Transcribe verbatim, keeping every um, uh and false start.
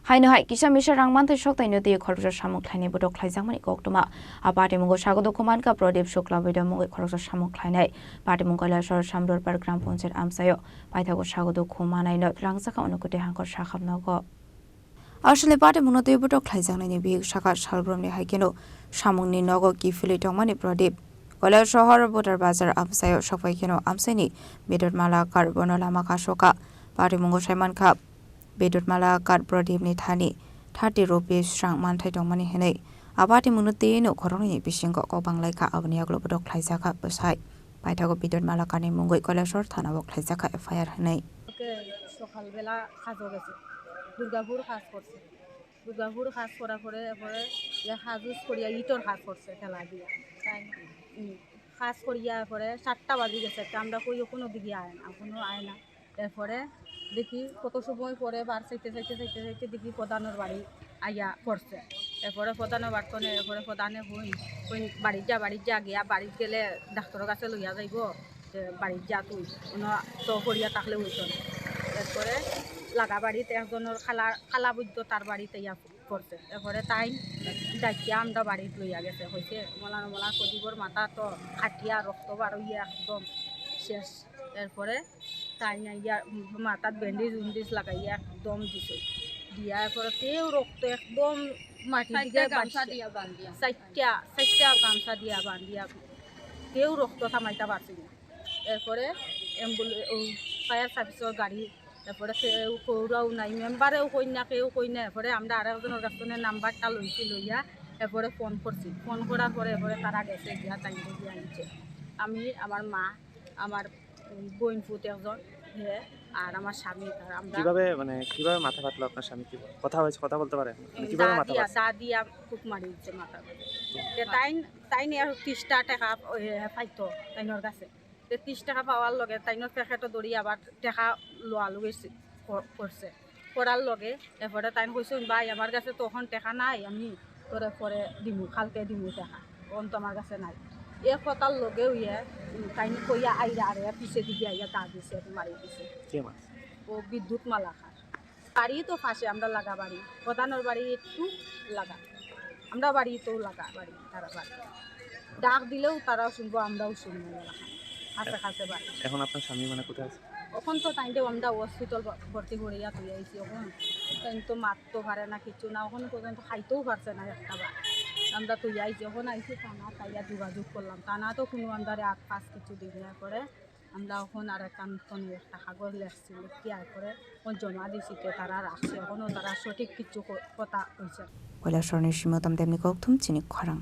Haino hai kisa misa rang manthai sok taino twi khoroksa samung khlainai botok khlaijakmani koktwma. A patimungo sago dukhu mankha Pradip Shukla Boido mungwi khoroksa samung khlainai. Patimung Kailasor Samdorpar Gram Panchayat amchaio paithago sago dukhu manaino twlangjakha Unakoti Hangkor sakhap nogo. Aswkni patimungno twi botok khlaijaknaini bihik sakha salbrumni hai kheno samungni nogo kiphilwi tongmani Pradip. Kailasor Botar Bazar amchaio sokphai kheno amchaini Bidut Malakar bono lama kasokha. Patimungo saimankha, Bidut Malakar Pradipni thani thirty rupees rang manthai tongmani hwnwi. A patimungno twi nukhoroknwini bisingo kok banglaikha, aboni yagulo botok khlaijakha bwsai. Paithago Bidut Malakarni mungwi Kailasor thanao khlaijakha F I R hwnwi. ওকে সকালবেলা কাজও গেছে, দুর্গাপুর কাজ করছে। দুর্গাপুর কাজ করার পরে, এরপরে ইয়ে কাজ উজ করিয়া ইটর কাজ করছে ঠেলা দিয়া। তাই? উম, কাজ করিয়া এরপরে সাতটা বাজি গেছে, তা আমরা কই কোনো দিকে আয় না, কোনো আয় না। এরপরে দেখি কত সময় পরে বার চাইতে চাইতে চাইতে চাইতে দেখি প্রধানর বাড়ি আইয়া পড়ছে। এরপরে প্রধানর বাড়ি কোনে, এরপরে প্রধানে হই, কই বাড়িত যা, বাড়িত যা, গিয়া বাড়িত গেলে ডাক্তারর কাছে লইয়া যাইব, যে বাড়িত যা তুই, কোনো তো পড়িয়া থাকলে হইতো না। এরপরে লাগা বাড়িত একজনের খালা, খালা বৈদ্য তার বাড়িতে ইয়া করছে। এরপরে তাই ডাকিয়া আমরা বাড়িত লইয়া গেছে, কইছে, "মৌলানা, মৌলানা প্রদীপর মাথা তো ফাটিয়া রক্ত বার হইয়া একদম শেষ।" এরপরে তাই না ইয়া মাথাত ব্যান্ডেজ উন্ডেজ লাগাইয়া একদম দিছে। দিয়া এরপরে তেও রক্ত একদম মাটির দিকে চারটা গামছা বাড়ছে। দিয়া বান্ধিয়া। চারটা, চারটা গামছা দিয়া বান্ধিয়া তেও রক্ত থামাইতে পারছি না। এরপরে অ্যাম্বুলে-, ও ফায়ার সার্ভিসের গাড়ি, এরপরে কেউ কৌরাও নাই, মেম্বারেও কই না, কেউ কই না। এরপরে আমরা আর একজনের কাছ থেকে নাম্বারটা লইছি, লইয়া এরপরে ফোন করছি। ফোন করার পরে এরপরে তারা গেছে, গিয়া তাই গিয়া আনছে। আমি, আমার মা, আমার বোন ফুত একজন, হে, আর আমার স্বামী, আর আমরা। কিভাবে, মানে, কিভাবে মাথা ফাটলো আপনার স্বামী? কি কথা হয়েছে, কথা বলতে পারে? মানে, কিভাবে দা মাথা দিয়া, ফাটছে? দা দিয়া খুব মারি দিচ্ছে মাথার মধ্যে। তে তাই, তাই নিয়ে আর তিরিশটা টাকা, ওই, পাইতো তাইনোর কাছে। তে তিরিশ টাকা পাওয়ার লগে তাইনোর প্যাকেটও ধরি আবার টাকা লওয়া লুগেছি, ক-, করছে। করার লগে এরপরে তাই কইছে, "ভাই, আমার কাছে তো এখন টাকা নাই, আমি তোরে পরে দিমু, কালকে দিমু টাকা, এখন তো আমার কাছে নাই।" এ কথার লগে হইয়া, উম, তাই কইয়া আইরা আরে পিছে দিকে আইয়া দা দিছে, মারি দিছে। কে মারছে? ও বিদ্যুৎ মালাকার। বাড়ি তো পাশে, আমরা লাগা বাড়ি, প্রধানর বাড়ি একটু লাগা, আমরা বাড়ি তো লাগা বাড়ি, তারা বাড়ি। ডাক দিলেও তারাও শুনবো, আমরাও শুনবো, এলাকা কাছে কাছে বাড়ি। এখন আপনার স্বামী, মানে, কোথায় আছে? এখন তো তাইনতে আমরা হসপিটাল ভ-, ভর্তি করিয়া তুই আইছি। এখন তাই তো মারতেও পারে না, কিচ্ছু না, এখন পর্যন্ত খাইতেও পারছে না একটা বার। আমরা তুই আইছি, এখন আইছি থানা, তাইয়া যোগাযোগ করলাম। থানা তো কোনো আমরারে আট পাঁচ কিছু দিন না করে আমরা এখন আর একটা ফোনে একটা কাগজ লেখছি, লিখিয়া করে এখন জমা দিছি, তে তারা রাখছে, এখনো তারা সঠিক কিছু ক-, কথা কইছে না। Kailasorni simi Tamtemni kokthum chini khorang.